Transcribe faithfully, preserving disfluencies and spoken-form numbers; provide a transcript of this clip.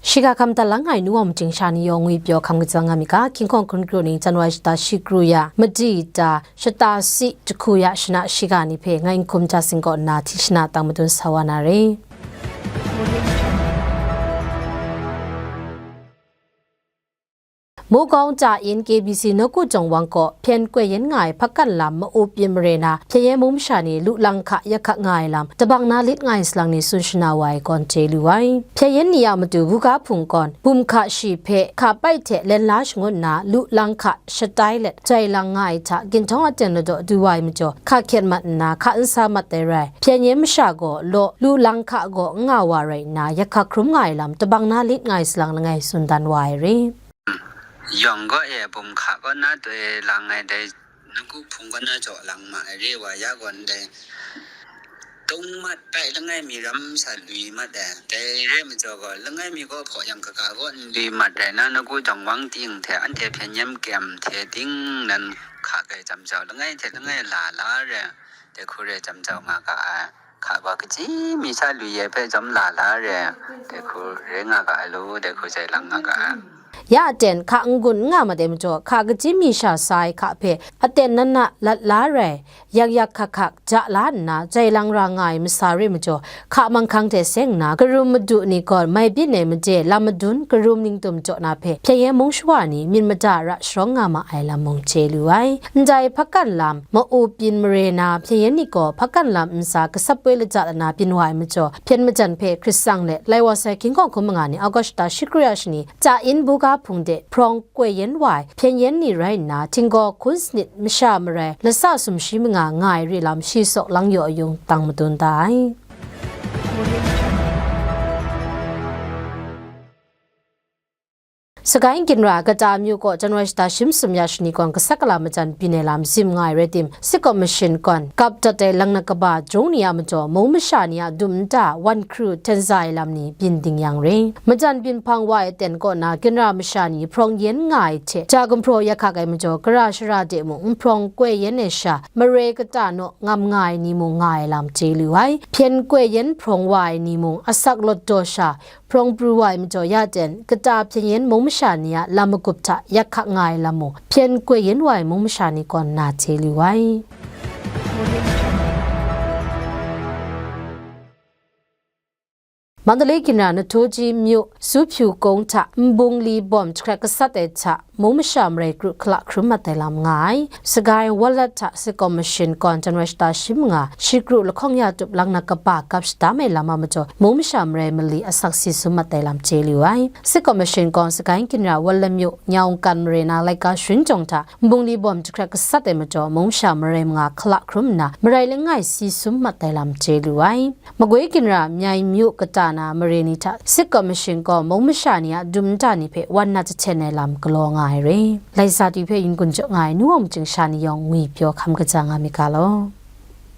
Shiga hkam talang ai nu wa majing sha ni yawng ngwi pyaw hkam katsang nga mi ga, King Kong hkun kru ning January shata shi kru ya, madi ta, shata si jahku ya shana shiga ni hpe ngai n hkum ja singkaw nna hti shana tang madun sa wa na re. Mukawng ta in K B C nawku jawng wang kaw hpyen koi yen nga ai hpakan lam ma-up yin mare na, hpyen yen mung masha ni lu lang hka yak hka nga ai lam, tabang na lit nga ai salang ni tsun shana wa ai kawn chye lu ai. Hpyen yen ni a matu buga hpung kawn, bum hka shi hpe hka pai hte len la shangun nna, lu lang hka shatai let, jai lang nga ai hta, ginhtawng aten ladaw du wa ai majaw, hka hkyet mat nna, hka n sa mat ai rai. Hpyen yen masha gaw law, lu lang hka gaw n nga wa rai nna, yak hka hkrum nga ai lam, tabang na lit nga ai salang langai tsun dan wa ai re. Yawng gaw e, bum hka kaw na toi lang ai dai, nawku hpung kaw na jaw lang ma ai re wa ya gaw ndai, tung mat pai langai mi ram sa lui mat ai. Dai re majaw gaw, langai mi gaw hpaw yang kaga gaw n lui mat rai na, nawku jawng wang ting hte anhte hpyen yen kyem hte ting nan hka kai jam jau, langai hte langai la la re, dai hku re jam jau nga ga ai. Hka gaw kaji mi sha lui ai hpe jawm la la re, dai hku re nga ga ai lu, dai hku jai lang nga ga ai. Ya aten hka n-gun n nga mat ai majaw, hka kaji mi sha sa ai hka hpe aten nan na lat la rai, yak yak hkak hkak ja la nna, jai lang ra nga ai masa re majaw, hka manghkang hte seng nna, karum madu ni gaw mai byin ai made lam madun, karum ningtum jaw na hpe, hpyen yen mung shawa ni myit mada ra sharawng nga ma ai lam mung chye lu ai. Ndai hpakan lam, ma-up yin mare na, hpyen yen ni gaw hpakan lam ntsa gasap poi laja lana byin wa ai majaw, hpyen majan hpe hkrit tsang let, lai wa sai King Kong hkum manga ni August shata shi kru ya shani, ta in buga hpung de hprawng koi yen wa ai hpyen yen ni rai nna, htinggaw hkun sanit masha marai lasa sumshi manga nga ai re lam shi saw lang yaw ayung tang madun da ai. Sagaing ginra kata amyu kaw January shata shi masum ya shani gawn gasat gala majan byin ai lam zim nga ai rai tim, Sik Kaw Mashin gawn kap dat ai lang na kaba jung ni a majaw, mung masha ni a dum nta wan hkru tenzai lam ni byin ding yang re. Majan byin hpang wa ai aten kaw na ginra masha ni hprawng yen nga ai hte, ja gumhpraw yak hkak ai majaw, gara shara de mung n hprawng koi yen ai sha, mare kata naw ngam nga ai ni mung nga ai lam chye lu ai. Hpyen koi yen hprawng wa ai ni mung asak lawt daw sha, hprawng pru wa ai majaw ya ten, kata hpyen yen mung masha ni a lam magup hta yak hkak nga ai lam mung, hpyen koi yen wa ai mung masha ni kaw nna chye lu ai. Mandalay ginra Nahtoji myu, Supyu kung hta nbung li bawm jahkrat gasat ai hta, mung masha marai kru hkala hkrum mat ai lam nga ai. Sagai Walat hta Sik Kaw Mashin gawn January shata shi manga, shi kru lahkawng ya tup lang na kaba gap shadam ai lam a majaw, mung masha marai mali asak si sum mat ai lam chye lu ai. Sik Kaw Mashin gawn Sagai ginra Walat myu, Nyawngkan mare na laika sharin jawng hta, nbung li bawm jahkrat gasat ai majaw, mung masha marai manga hkala hkrum nna, marai langai si sum mat ai lam chye lu ai. Magwi ginra Myai myu kata na mare ni hta Sik Kaw Mashin gaw mung masha ni a dum nta ni hpe wan nat jahten ai lam galaw nga ai re. Lai sa twi hpe yin gun jaw nga ai nu wa majing sha ni yawng ngwi pyaw hkam kaja nga mi ga law.